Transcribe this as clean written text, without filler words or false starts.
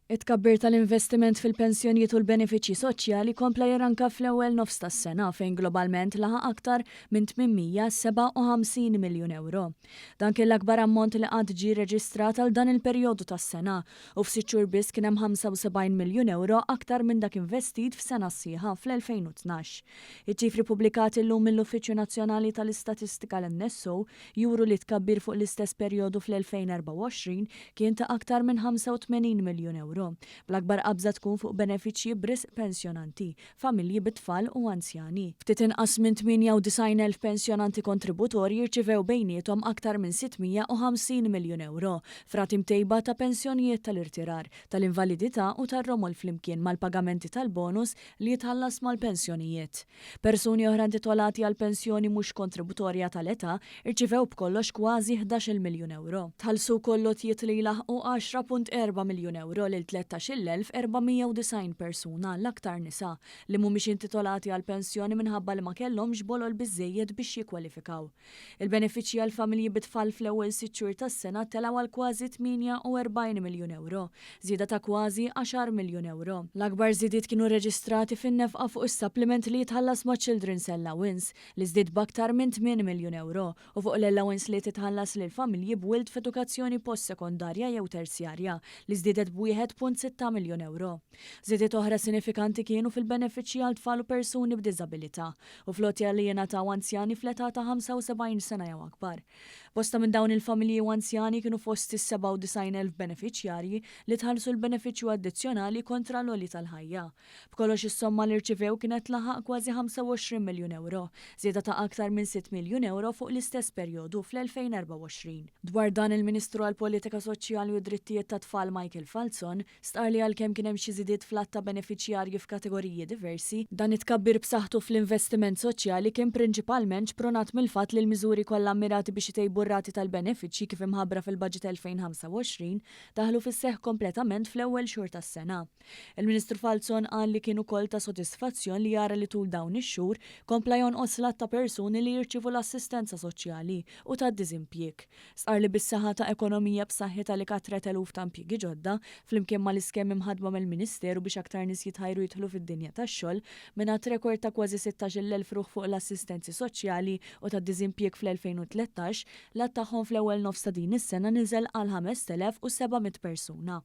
It-tkabbir tal-investiment fil-pensjonijiet u l-benefiċċji soċjali kompla jirranka fl-ewwel nofs tas-sena fejn globalment laħaq aktar minn 857 miljun ewro. Dan kien l-akbar ammont li qatt ġie rreġistrat għal dan il-perjodu tas-sena u f'sitt xhur biss kien hemm 75 miljun ewro aktar minn dak investit f'sena sħiħa fl-2012. Iċ-ċifri ppubblikati llum mill-Uffiċċju Nazzjonali tal-Istatistika l-NSO juru li t-tkabbir fuq l-istess perjodu fl-2024 kien ta' aktar minn 85 miljun ewro, bl-akbar qabża tkun fuq benefiċċji b'risq pensjonanti, familji bit-tfal u anzjani. Ftit inqas minn 98,000 pensjonanti kontributorji rċivew bejniethom aktar minn 650 miljun ewro f'rati mtejba ta' pensjonijiet tal-irtirar, tal-invalidità u tar-romol flimkien mal-pagamenti tal-bonus li jitħallas mal-pensjonijiet. Persuni oħra intitolati għal pensjoni mhux kontributorja tal-età rċivew b'kollox kważi 11-il miljun ewro. Tħallsu wkoll għotjiet li jlaħħqu 10.4 miljun ewro lil 13,490 persuna, l-aktar nisa, li mhumiex intitolati għal pensjoni minħabba li ma kellhomx bolol biżżejjed biex jikkwalifikaw. Il-benefiċċji għall-familji bi tfal fl-ewwel sitt xhur tas-sena telgħu għal kważi 48 miljun ewro, żieda ta' kważi għaxar miljun ewro. L-akbar żidiet kienu rreġistrati fin-nefqa fuq is-supplement li jitħallas maċ-Children's Allowance, li żdied b'aktar minn tmien miljun ewro, u fuq l-allowance li titħallas lill-familji b'wild f'edukazzjoni post-sekondarja jew terzjarja, li żdiedet b'1.6 miljun ewro. Żidiet oħra sinifikanti kienu fil-benefiċċji għal tfal u persuni b'diżabilità, u fl-għotja li jingħataw anzjani fl-età ta' 75 sena jew akbar. Bosta minn dawn il-familji u anzjani kienu fost is-97,000 benefiċjarji li tħallsu l-benefiċċju addizzjonali kontra l-għoli tal-ħajja. B'kollox is-somma li rċivew kienet tlaħħaq kważi 25 miljun ewro, żieda ta' aktar minn sitt miljun ewro fuq l-istess perjodu fl-2024. Dwar dan il-Ministru għall-Politika Soċjali u d-Drittijiet tat-Tfal Michael Falzon Stqarr li għalkemm kien hemm xi żidiet fl-għadd ta' benefiċjarji f'kategoriji diversi, dan it-tkabbir b'saħħtu fl-investiment soċjali kien prinċipalment xprunat mill-fatt li l-miżuri kollha mmirati biex itejbu r-rati tal-benefiċċji kif imħabbra fil-Baġit 2025 daħlu fis-seħħ kompletament fl-ewwel xhur tas-sena. Il-Ministru Falzon qal li kien ukoll ta' sodisfazzjon li jara li tul dawn ix-xhur kompla jonqos l-għadd ta' persuni li jirċievu l-assistenza soċjali u tad-diżimpjieg. Stqarr li bis-saħħa ta' ekonomija b'saħħitha li kattret eluf ta' impjiegi ġodda, flimkien mal-iskemi mħaddma mill-Ministeru biex aktar nies jitħajru jidħlu fid-dinja tax-xogħol, minn għadd rekord ta' kważi 16,000 ruħ fuq l-assistenzi soċjali u tad-diżimpjieg fl-2013, l-għadd tagħhom fl-ewwel nofs ta' din is-sena niżel għal 5,700 persuna.